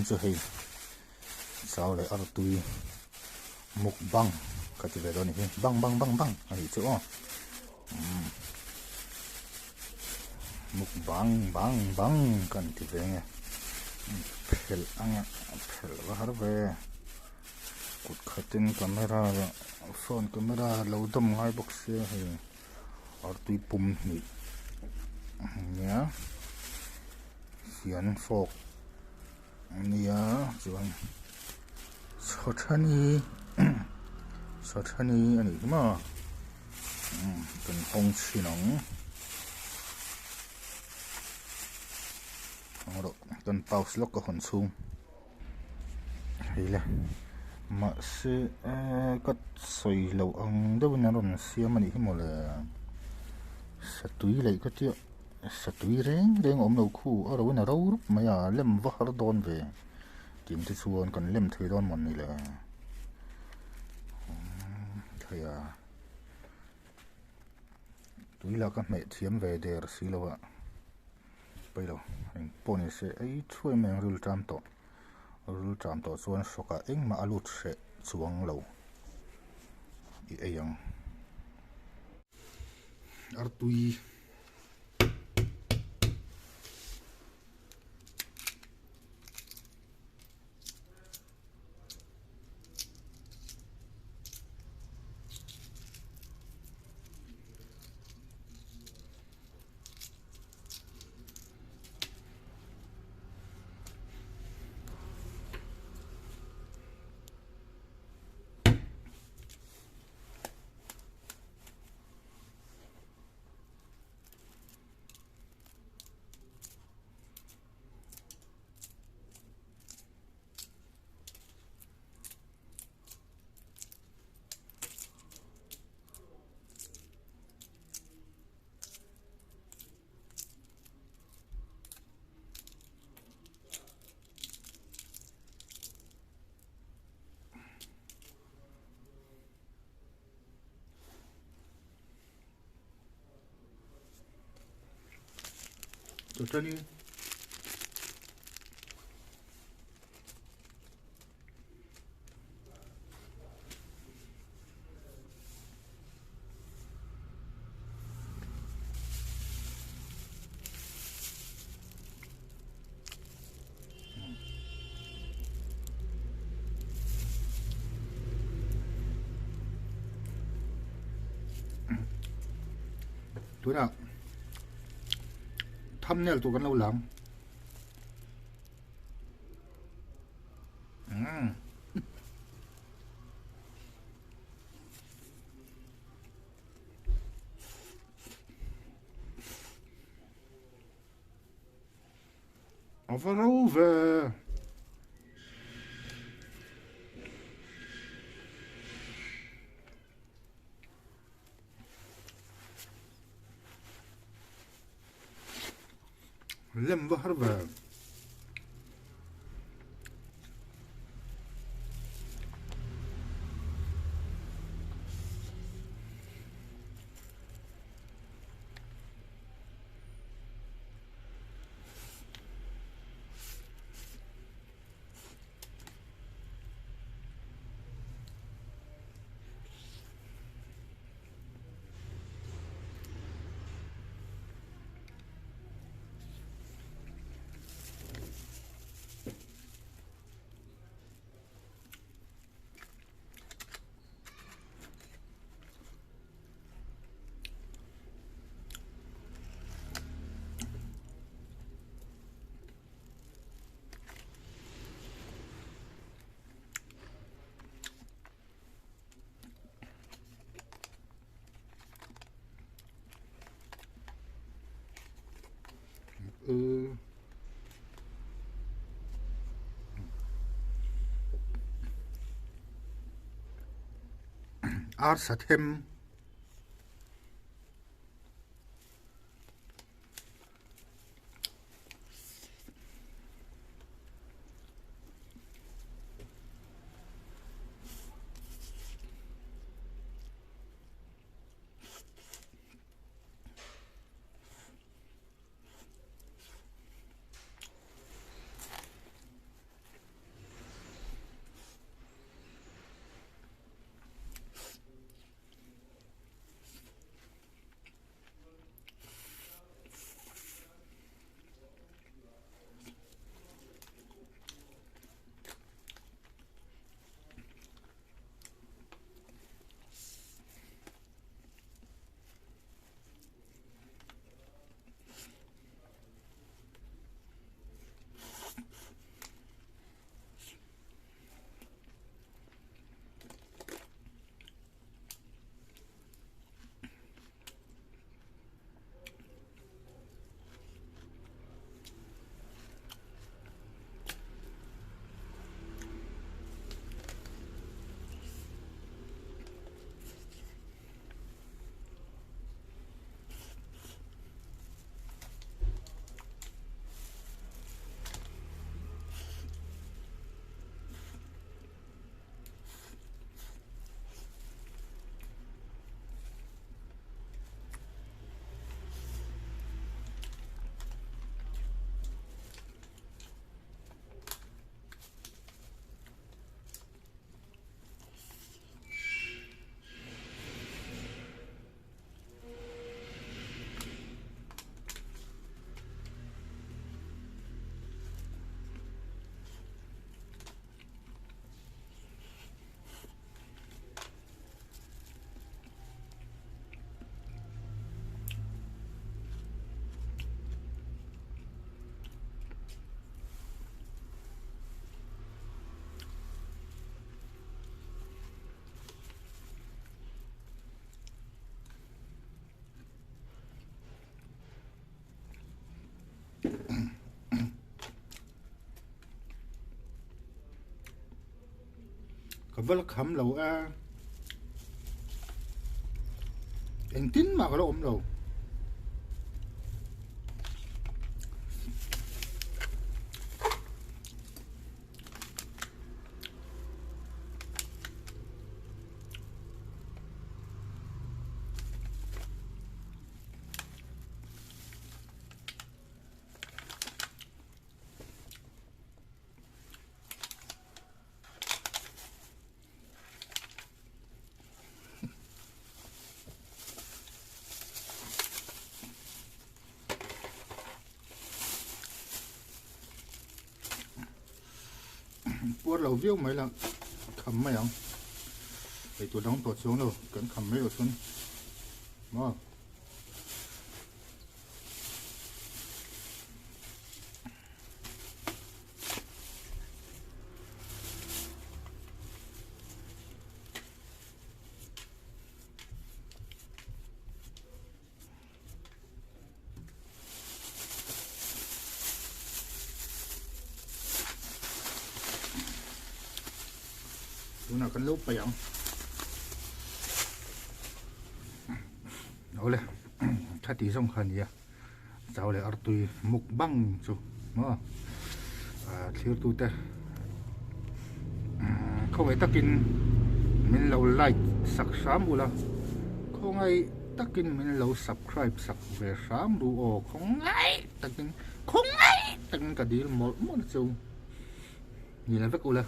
chu hei chau leh artui mukbang ka ti ve dawn a ni hi bang bang bang bang a nih chu aw umm mukbang bang bang kan ti ve nge phelh ang a phelh va har ve kut khatin camera phone camera lo dawm ngai bawk sia hei. Artui pum hnih ania fian fawk ania chuan chhawthani chhawthani a nih hi maw kan hawng chhin ang rawh kan pause lawk a hawn chhung. Hei le mahse eee ka sawi loh ang deuhin an rawn siam a nih hi mawle satui leh ka tia satui reng reng a awm lo khu a ro in a ro rup mai a lem va har dawn ve tih te chuan kan lem thei dawn mawni le thei a tui lah ka hmeh thiam ve der si lo a. Pailo eng pawh ni se ei thuai mai ang ril ṭam tawh ril ṭam tawh chuan hrawkah engmah a lut hreh chuang lo i ei ang. Artui. Totally. Tunah thumbnail tur kan lo lang. Umm. A va ro ve. Lem va har ve. Arsa them. Ka va la kham lo a. Engtin mah ka la awm lo. Puar lo viau mai la kham mai ang eitur dang tawh chuang lo kan kham mai loh chuan maw. Tunah kan lo paih ang. Awle tha tih zawng kha a ni a. Chau leh artui mukbang chu maw thlir tute khawngaih takin min lo like sak hram ula khawngaih takin min lo subscribe sak ve hram ru aw khawngaih takin khawngaih takin ka dil mawlh mawlh chu ni la vek ula.